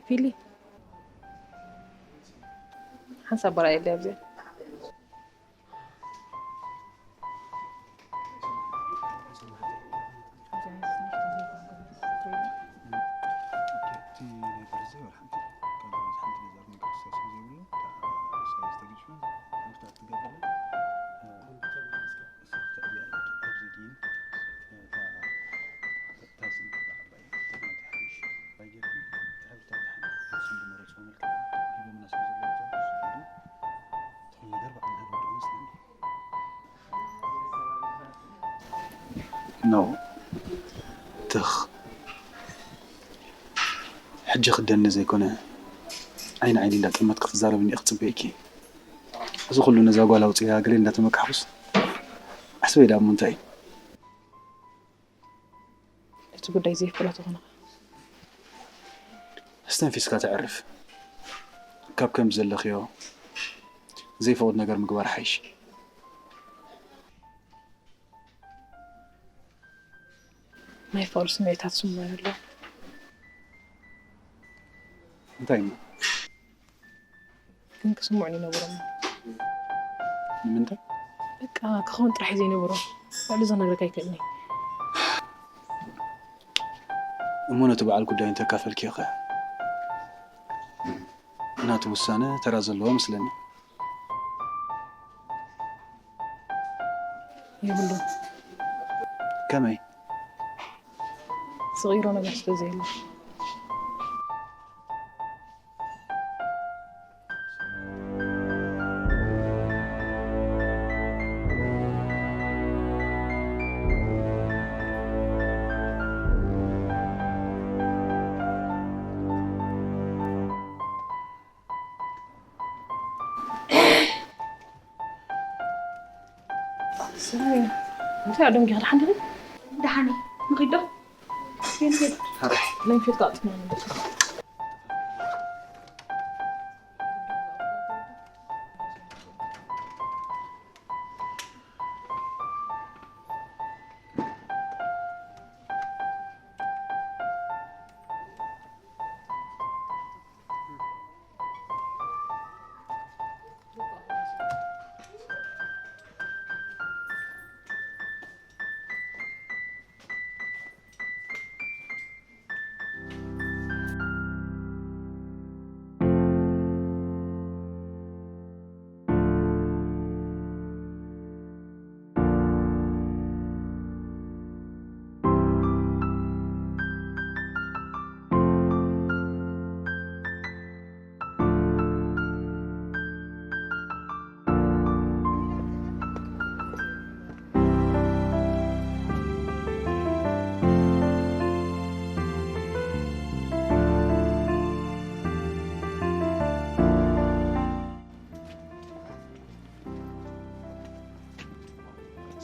ፊሊ፣ ሓንሳብ በራይ የለ ኣብዚ። ኖ፣ ትኽ። ሕጂ ክደኒ ዘይኮነ፣ ዓይኒ ዓይኒ እንዳጠመትክ ክትዛረብኒ እየ ክጽበየኪ። እዚ ኩሉ ነዛ ጓል ኣውጽያ ገለ እንዳተመካሕኩስ፣ ዓስበይ ደኣ እሞ እንታይ እዩ? እቲ ጉዳይ ዘይፍለጦ ኮነ። ኣስተንፊስካ ተዕርፍ። ካብ ከም ዘለኽዮ ዘይፈቕድ ነገር ምግባር ሓይሽ። ናይ ፍቕሪ ስምዒታት ስምዑ ኣሎ። እንታይ እሞ? ግን ክስምዑን ይነብሮም። ንምንታይ? በቃ ክኸውን ጥራሕ እዩ ዘይነብሮም። ልዕሊ ዝነግረካ ኣይክእልን እየ። እሞ ነቲ በዓል ጉዳይ እንተካፈልክዮ ኸ? ናቱ ውሳነ ተራ ዘለዎ መስለኒ። የብሉን። ከመይ? ዝቕይሮ ነገር ስለ ዘየለ። ሰላም እዩ። እንታይ ኣደንጊኻ? ደሓን ዲኺ? ደሓን እየ። ንኺድ ዶ? ኬን ኬድ። ሐረ። ናይ ምሸት ከኣ ኣጥፍና ነበር።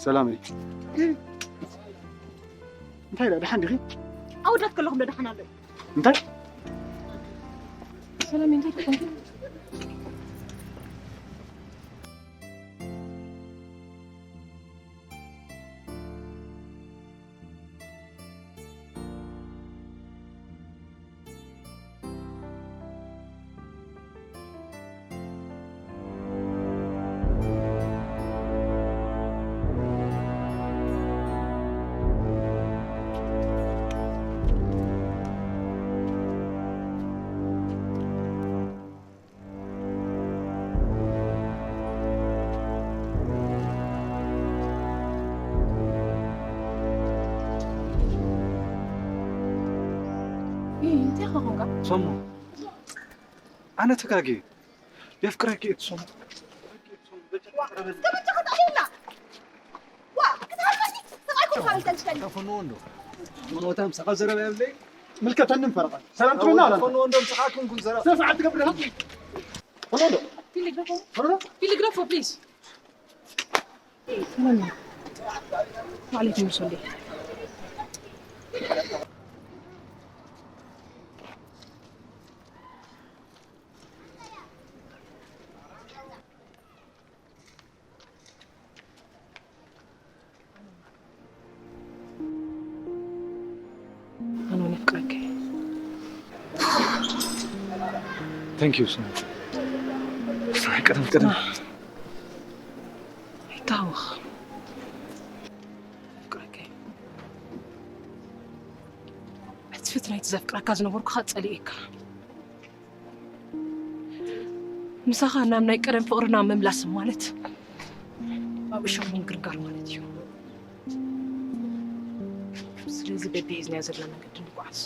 ሰላመይ። እንታይ ኢላ? ደሓን ዲኺ? ኣወዳት ከለኹም ዶ ደሓን ኣሎ? እንታይ? ሰላም፣ እንታይ ትኾንኩ? ሰሙ፣ ኣነ ተጋግየ። የፍቅረኪ እየ ሰሙ። እስከ መቼ ከተዕዩና? ዋ፣ ክትሃርመኒ ሰብኣይ ኮንካ ኢልካ ትሽከኒ። ፈንዎ እንዶ። ሞታ ምሳኻ ዘረባ የብለይ። ምልከተኒ ፈረቓ። ሰላም ትብልና ኣላ። ፈንዎ እንዶ ምሳኻ ክንኩን ዘረባ። ስነ ስርዓት ትገብር ኢኻ። ፈንዎ እንዶ። ፊልግ ረፎ፣ ፈንዎ እንዶ። ፊልግ ረፎ ፕሊዝ። ሰላም። ወዓለይኩም ሰላም። ኣነ እውን የፍቅረኪ። Thank you so much። ስራሕ ቀደም ቀደም። ኣይታወኽ። የፍቅረኪ። ዕጽፍት ናይቲ ዘፍቅረካ ዝነበርኩ ኸኣ ጸሊኤካ። ምሳኻ ናብ ናይ ቀደም ፍቕርና ምምላስ ማለት ኣብ እሾኽ ምንግርጋር ማለት እዩ። ስለዚ በቢሒዝናዮ ዘለና መገዲ ንጓዓዝ።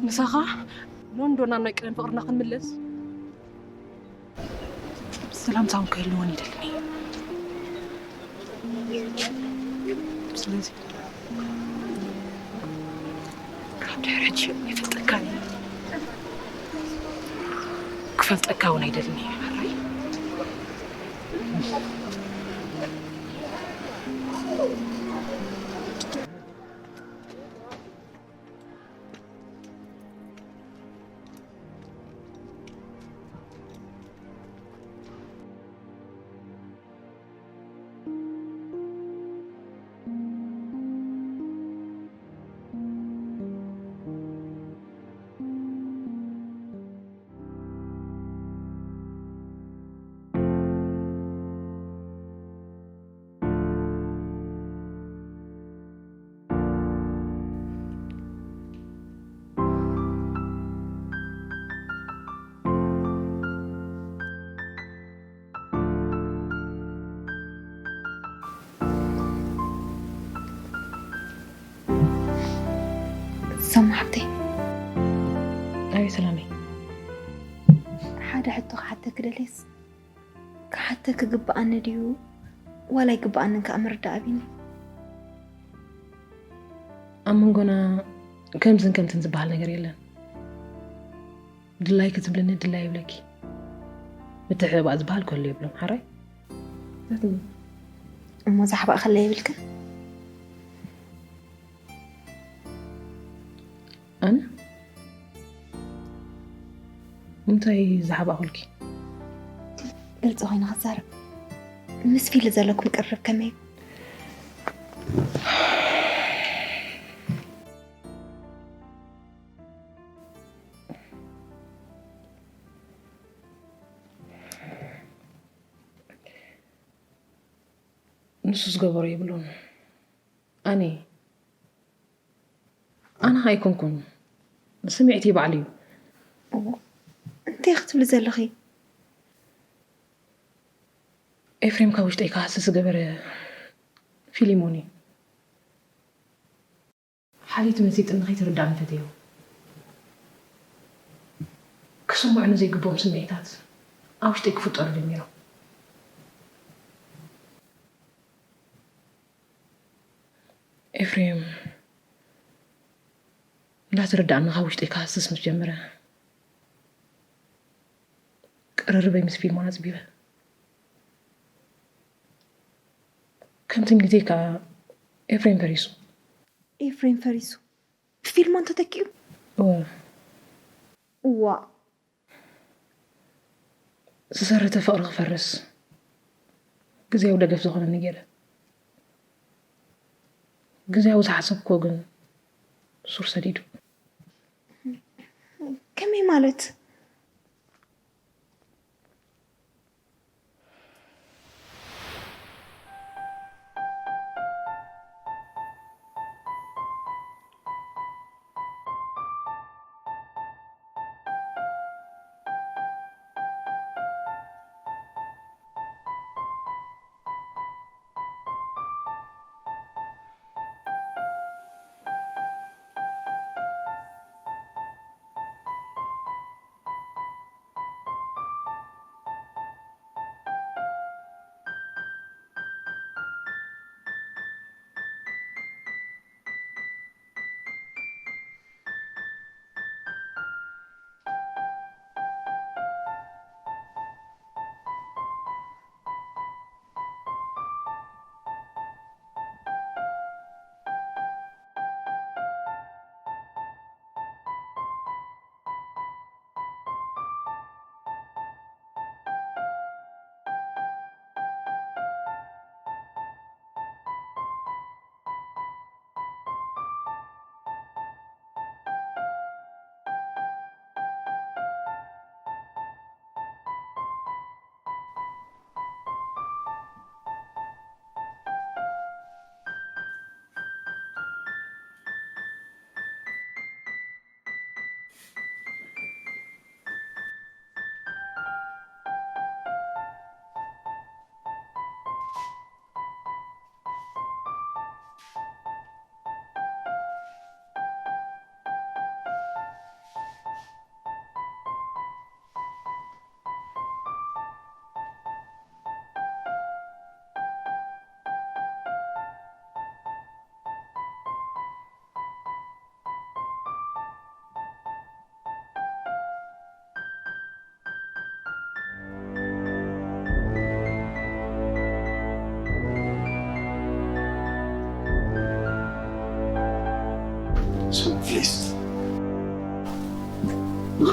ምሳኻ ሎንዶን ናብ ናይ ቀደም ፍቕርና ክንምለስ ሰላምታ እውን ክህልወን ይደልን እየ። ስለዚ ካብ ድሕሪ ሕጂ ኣይፈልጠካን እየ። ክፈልጠካ እውን ኣይደልን እየ። ሕራይ? ሰሙ ሓብተይ፣ ኣቤት ሰላመይ። ሓደ ሕቶ ክሓተኪ ደልየስ፣ ክሓተኪ ክግብኣኒ ድዩ ዋላ ኣይግብኣንን ከኣ ምርዳእ ኣቢኒ። ኣብ መንጎና ከምዝን ከምትን ዝበሃል ነገር የለን። ድላይኪ ትብልኒ ድላይ ይብለኪ። ምትሕብባእ ዝበሃል ከሎ የብሉን። ሓራይ? እሞ ዛሕባእ ከለ የብልክን? ኣነ እንታይ ዝሓባእኹልኪ? ግልፂ ኮይነ ክዛረብ፣ ምስ ፊሊ ዘለኩም ቅርርብ ከመይ እዩ? ንሱ ዝገበሮ የብሉን። ኣነ ኣነ ኣይኮንኩን፣ ስምዒተይ ባዕሉ እዩ። እንታይ ክትብሊ ዘለኺ? ኤፍሬም ካብ ውሽጠይ ክሃስስ ዝገበረ ፊሊሞን እዩ። ሓልየቲ መጺጥኒ ከይትርዳእኒ ፈትየ። ክስምዑኒ ዘይግብኦም ስምዒታት ኣብ ውሽጠይ ክፍጠሩ ጀሚሮም። ኤፍሬም እንዳተረዳእኒ ካብ ውሽጠይ ክሃስስ ምስ ጀመረ፣ ቅርርበይ ምስ ፊልሞን ኣጽቢበ። ከምቲ እንግሊዘይ ከኣ ኤፍሬም ፈሪሱ። ኤፍሬም ፈሪሱ ብፊልሞን ተተኪኡ? እወ። እዋእ። ዝሰረተ ፍቕሪ ክፈርስ ግዝያዊ ደገፍ ዝኾነኒ ገይረ። ግዝያዊ ዝሓሰብክዎ ግን ሱር ሰዲዱ። ከመይ ማለት?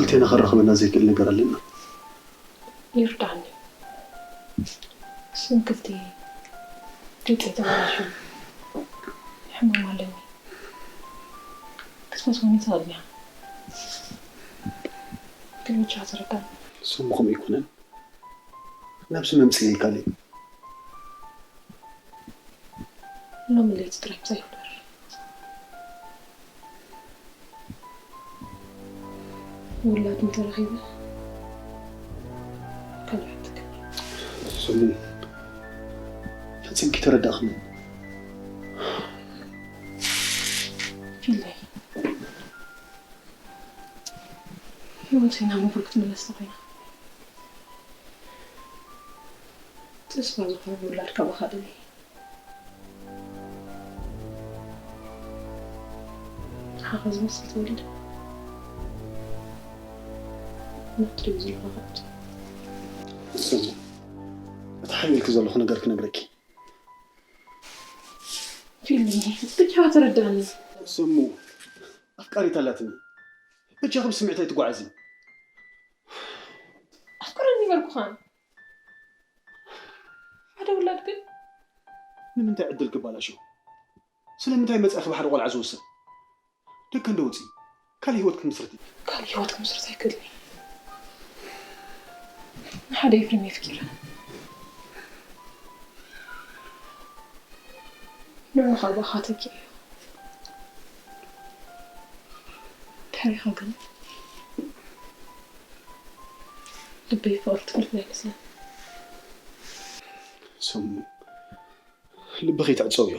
ክልቴና ከራኽበና ዘይክእል ነገር ኣለና። ይርዳኒ። ስንክልቲ ድምፀይ ተበላሽዩ ሕማም ኣለኒ። ክትፈትወኒ ትኽእል እያ። ግን ብቻ ትረዳኒ። ስሙ ከምኡ ኣይኮነን። ናብዚ መምፅእ ኢልካለይ። ሎሚ ለይቲ ጥራይ ምሳይ ፍጠር። ውላድ እንተረኺበ ካልእ ሕትክ። ስሙ ፈጺምኪ ተረዳእኽኒ። ፊለይ፣ ህይወተይ ናብ ንቡር ክትምለስ ተኾይና፣ ተስፋ ዝኾነ ውላድ ካባኻ ደልየ። ንዓኻ ዝመስል ተወሊደ። ንኽትሪኦ ዘለኻ ከብቲ። ስሙ፣ እቲ ሓቢርኪ ዘለኹ ነገር ክነግረኪ። ፊሊ፣ ብቻ ተረዳኒ። ስሙ፣ ኣፍቃሪት ኣላትኒ። በጃኺ ብስምዒት ኣይትጓዓዚ። ኣፍቅረኒ በልኩኻን። ሓደ ውላድ ግን ንምንታይ ዕድል ክባላሾ? ስለምንታይ መጻእኺ ብሓደ ቆልዓ ዝውሰን? ደቂ እንዶ ውጺ፣ ካልእ ህይወት ክምስርት። ካልእ ህይወት ክምስርት ኣይክእልን እየ። ንሓደ ኤፍሬም የፍቂረ። ንዑ ካብ ኣኻ ተኪኡ። ድሕሪኻ ግን ልበይ ፍቕሪ ትፍልፍል ኣይመስለን። ስሙ፣ ልብኺ ትዕጸውዮ።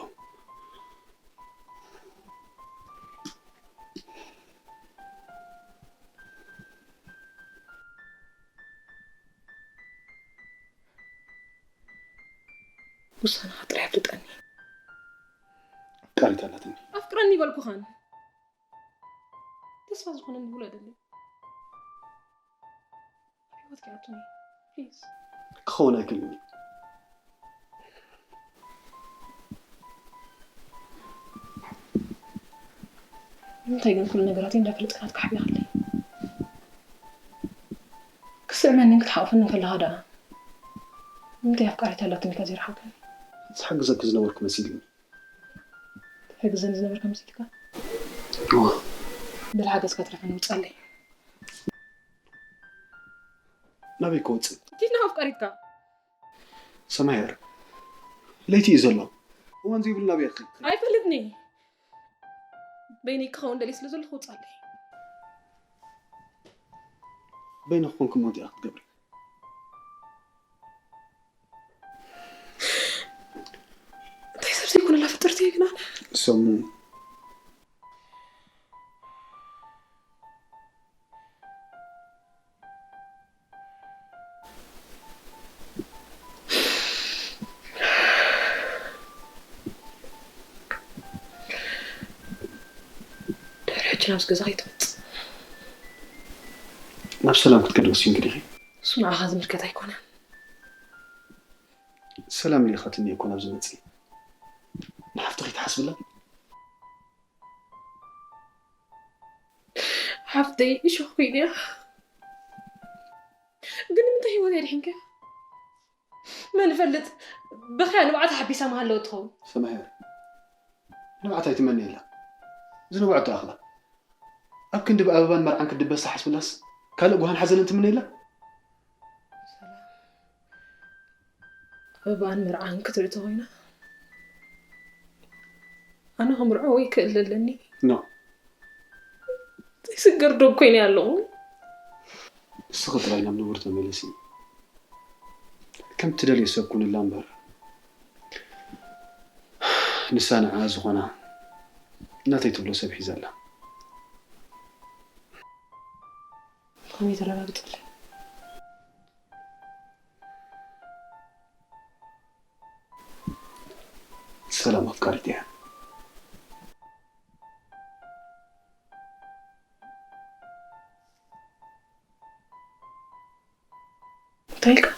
ውሳነኻ ጥራይ ኣፍልጠኒ። ኣፍቃሪት ኣለትኒ። ኣፍቅረኒ በልኩኻን። ተስፋ ዝኾነኒ ውለደለይ። ኣብ ህይወት ከይኣቱኒ፣ ፕሊዝ። ክኸውን ኣይክእልን እዩ። ንምንታይ ግን ኩሉ ነገራተይ እንዳፈለጥካ ናትካ ሓቢእካለይ? ክስዕመንን ክትሓቑፈንን ከለኻ ደኣ፣ ንምንታይ ኣፍቃሪት ኣላትኒ ኢልካ ዘይረሓቕካኒ? ዝሓግዘኪ ዝነበርኩ መሲሉኒ። ትሕግዘኒ ዝነበርካ መሲልካ? እወ። በል ሓገዝካ ትረፈኒ፣ ውጻለይ። ናበይ ክወጽእ? ኪድ ናብ ኣፍቃሪትካ። ሰማሄር፣ ለይቲ እዩ ዘሎ። እዋን ዘይብሉ ናበይ ክኸይድ? ኣይፈልጥኒ። በይነይ ክኸውን ደልየ ስለ ዘለኹ ውጻለይ። በይንኺ ኮንኪ እሞ እንታይ ክትገብሪ? እንታይ ሰብ ዘይኮነላ ፍጥርቲ እየ ግን ኣነ። ሰሙ። ድሕሪ ሕጂ ናብዚ ገዛ ከይትመጽእ። ናብ ሰላም ክትከዲ ወሲንኪ ዲኺ? እሱ ንዓኻ ዝምልከት ኣይኮነን። ሰላም ልኢኻትኒ እኮ ናብዚ መጺእ። ንሓፍትኺ ትሓስብላ? ሓፍተይ እሾኽ ኮይና እያ። ግን ንምንታይ ህይወት ኣድሒንካ? መን ይፈልጥ፣ ብኽያ ንብዓት ሓቢሳ ምሃለወት ትኸውን። ሰማሄር፣ ንብዓት ኣይትመነየላ። ዝንብዖ ተኣኽላ። ኣብ ክንዲ ብኣበባን መርዓን ክትድበስ ትሓስብላስ፣ ካልእ ጓህን ሓዘንን ትምነየላ? ሰላም፣ ኣበባን መርዓን ክትርኢ ተኾይና፣ ኣነ ከምርዖ ወይ ክእል ኣለኒ። ኖ። ዘይስገር ዶብ ኮይነ ኣለኹ። ንስኺ ጥራይ ናብ ንቡር ተመለሲ። ከም ትደልዮ ሰብ ኩንላ እምበር፣ ንሳ ንዓ ዝኾና ናተይ ትብሎ ሰብ ሒዛ ኣላ። ከመይ ተረጋግጸለይ? ሰላም ኣፍቃሪት እያ። እንታይ ኢልካ?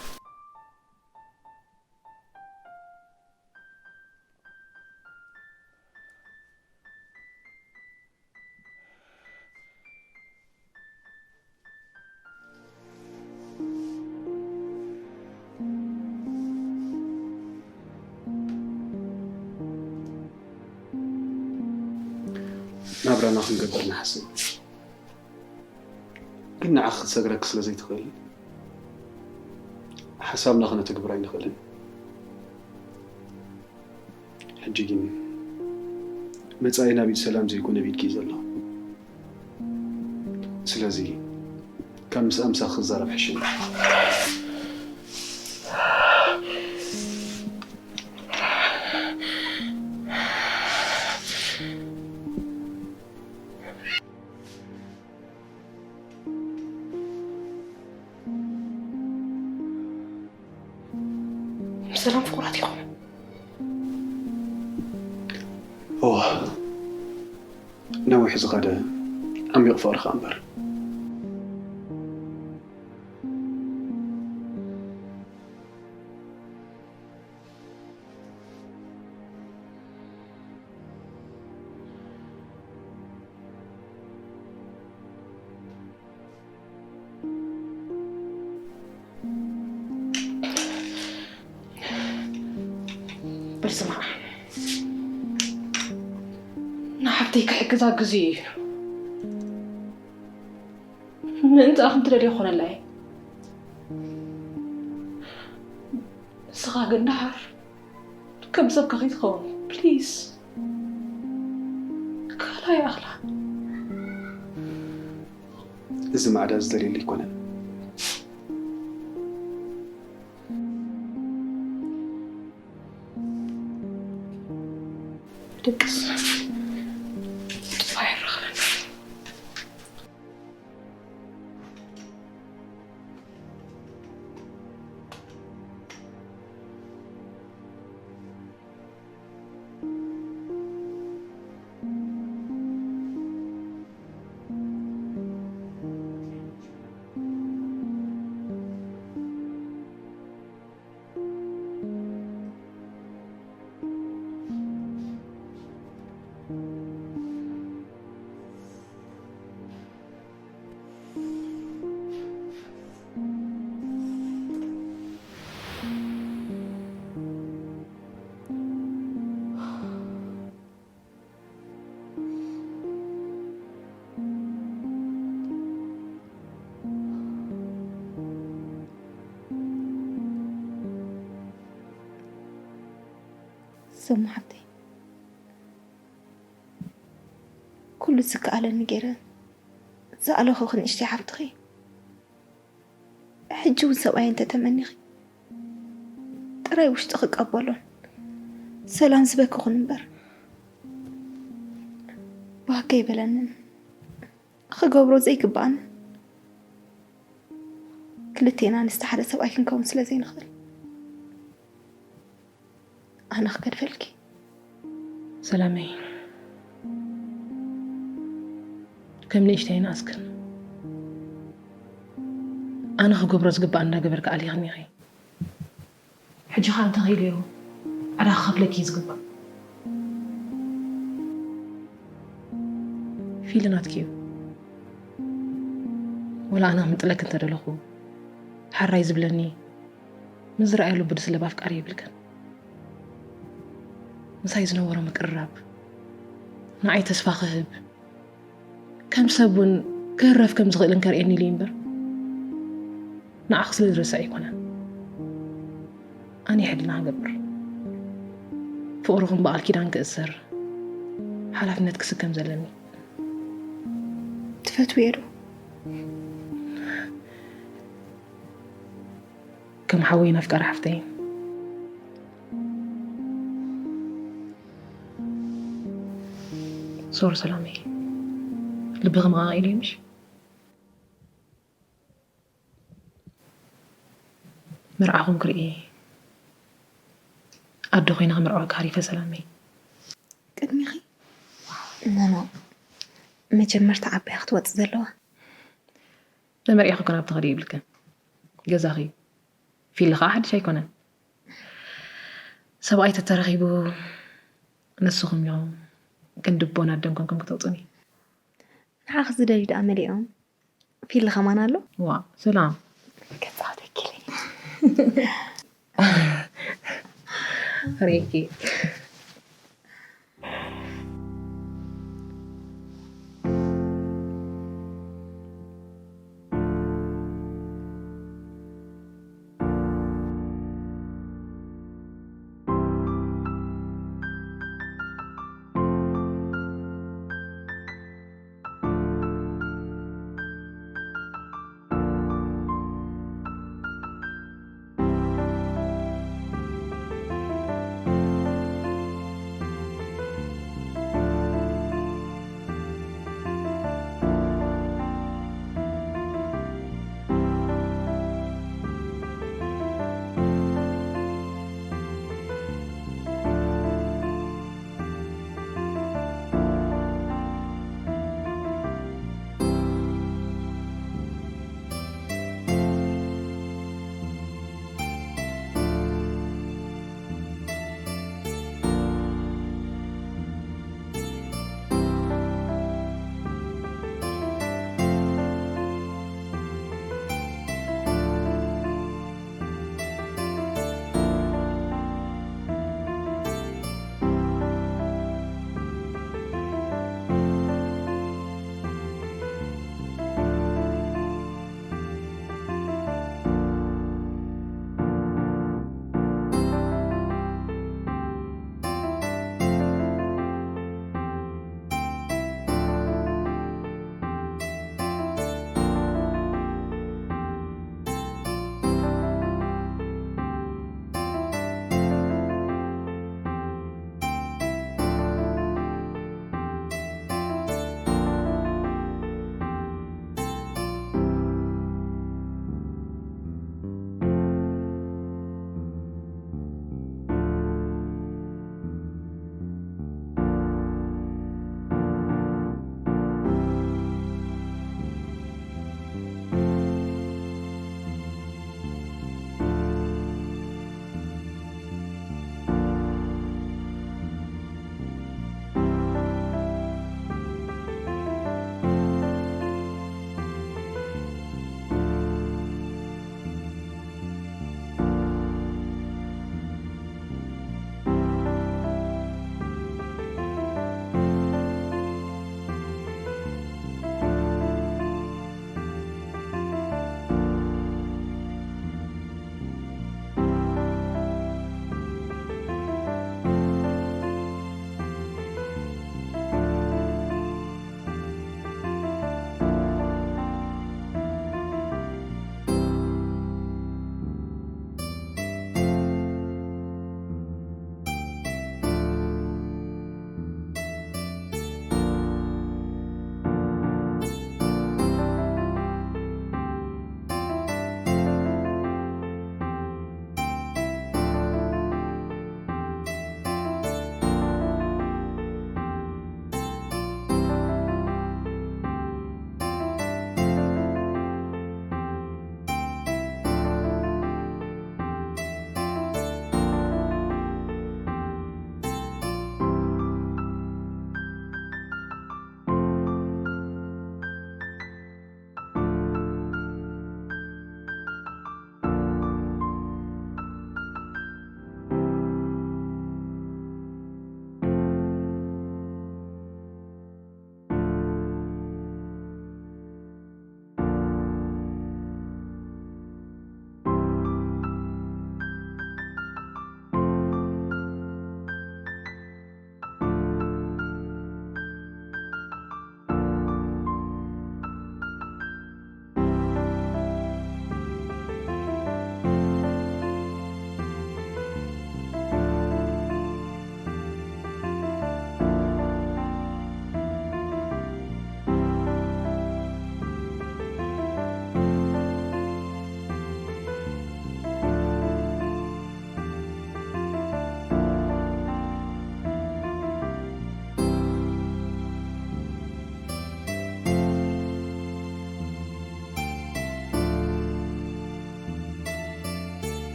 ናብራና ክንገብር ንሓስብ፣ ግን ንዓኺ ክትሰግረኪ ስለ ዘይትኽእሊ ሓሳብና ክነተግብር ኣይንኽእልን። ሕጂ ግን መጻኢና ብኢድ ሰላም ዘይኮነ ብኢድኪ እዩ ዘሎ። ስለዚ ካብ ምስኣ ምሳኺ ክዛረብ ሕሽም። ሰላም ፍቑራት ኢኹም። እወ፣ ነዊሕ ዝኸደ ዓሚቕ ፍቕሪ ኸኣ እምበር። በል ስማዕ፣ ንሓፍተይ ክሕግዛ ግዜ እዩ። ምእንትኣ ከም ትደልዮ ክኾነላ እየ። ንስኻ ግን ደሓር ከም ሰብ ከኸይትኸውን ፕሊዝ። ካልኣይ ኣኽላ። እዚ ማዕዳ ዝደልየሉ ኣይኮነን። ድቅስ ጥፋ ይረኽበና። ሰሙ ሓብተይ፣ ኩሉ ዝከኣለኒ ገይረ ዝኣለኹኺ ንእሽተይ ሓፍትኺ፣ ሕጂ እውን ሰብኣይ እንተተመኒኺ ጥራይ ውሽጥኺ ቀበሎን ሰላም ዝበኪ ኩን እምበር፣ ባህ ከይበለንን ክገብሮ ዘይግብኣንን፣ ክልቴና ኣንስቲ ሓደ ሰብኣይ ክንከውን ስለ ዘይንኽእል። ኣነ ክገድፈልኪ። ሰላመይ፣ ከም ንእሽተይ ኣይንኣስክን። ኣነ ክገብሮ ዝግባእ እንዳገበርኪ ኣሊኽኒ ኢኺ። ሕጂ ኸኣ እንተኺኢለዮ ዕዳ ክኸፍለኪ እዩ ዝግባእ። ፊሊ ናትኪ እዩ። ወላ ኣነ ክምጥለኪ እንተደለኹ፣ ሓራይ ዝብለኒ፣ ምስ ዝረኣየ ልቡ ድስለብ ኣፍቃሪ የብልክን። ምሳይ ዝነበሮ ምቅርራብ፣ ንዓይ ተስፋ ክህብ፣ ከም ሰብ እውን ክህረፍ ከም ዝኽእልን ከርእየኒ ኢሉ እዩ እምበር፣ ንዓኺ ስለ ዝርስዕ ኣይኮነን። ኣነ ሕልና ክገብር፣ ፍቕርኹም ብቓል ኪዳን ክእሰር፣ ሓላፍነት ክስከም ዘለኒ። ትፈትውዮ ዶ? ከም ሓወይን ኣፍቃሪ ሓፍተይን። ሶሪ ሰላመይ፣ ልብኺ መቓቒሉ እዩ ምሽ? መርዓኹም ክርኢ ኣደ ኮይነ ክምርዐወኪ ሃሪፈ ሰላመይ። ቅድሚኺ? ኖኖ፣ መጀመርታ ዓባያ ክትወጽእ ዘለዋ። ተመርዒኺ እኮ ናብቲ ከዲ ይብልክን። ገዛኺ እዩ። ፊሊ ኸዓ ሓድሽ ኣይኮነን። ሰብኣይ ተተረኺቡ ንስኹም ኢኹም ቅንዲ ኣቦን ኣደን ኮንኩም ክተውፅኒ። ንዓኺ ዝደልዩ ደኣ መሊኦም። ፊሊ ኸማን ኣሎ? ዋ ሰላም። ከጻወተኪ ኢለ። ሪኪ።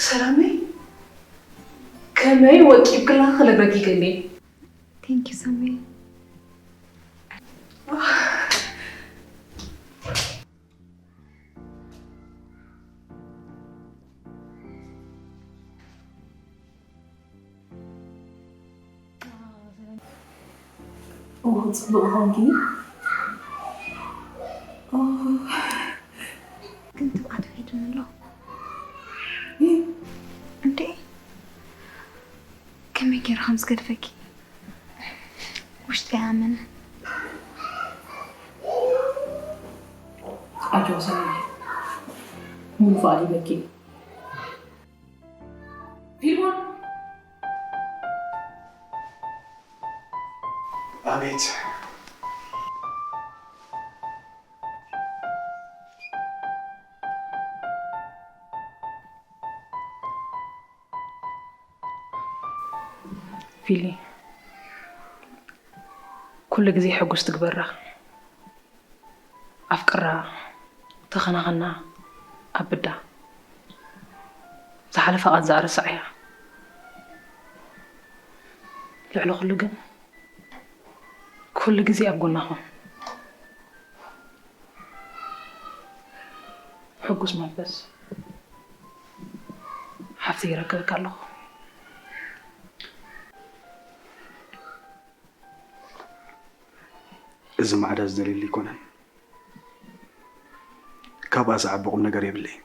ሰላመይ፣ ከመይ ወቂብክላ ክነግረኪ ገንየ። Thank you ሰመይ። እዎ፣ ጽቡቕ ኾንኪ። ግን ትብዓት ሄድን ኣሎ። እንዴ፣ ከመይ ገይረ ከም ዝገድፈኪ ውሽጢ ኣመነ። ኣጆ ሰናይ፣ ሙሉ ፍቓድ ይበኪ። ፊልሞን። ኣቤት። ፊሊ፣ ኩሉ ግዜ ሕጉስ ትግበራ። ኣፍቅራ፣ ተኸናኸና፣ ኣብዳ። ዝሓለፈ ቃንዛ ኣረሳዕያ። ልዕሊ ኩሉ ግን ኩሉ ግዜ ኣብ ጎናኹም። ሕጉስ መንፈስ ሓፍቲ ይረክበካ ኣለኹ። እዚ ማዕዳ ዝደልየሉ ኣይኮነን። ካብኣ ዝዓቢ ቁም ነገር የብለይን።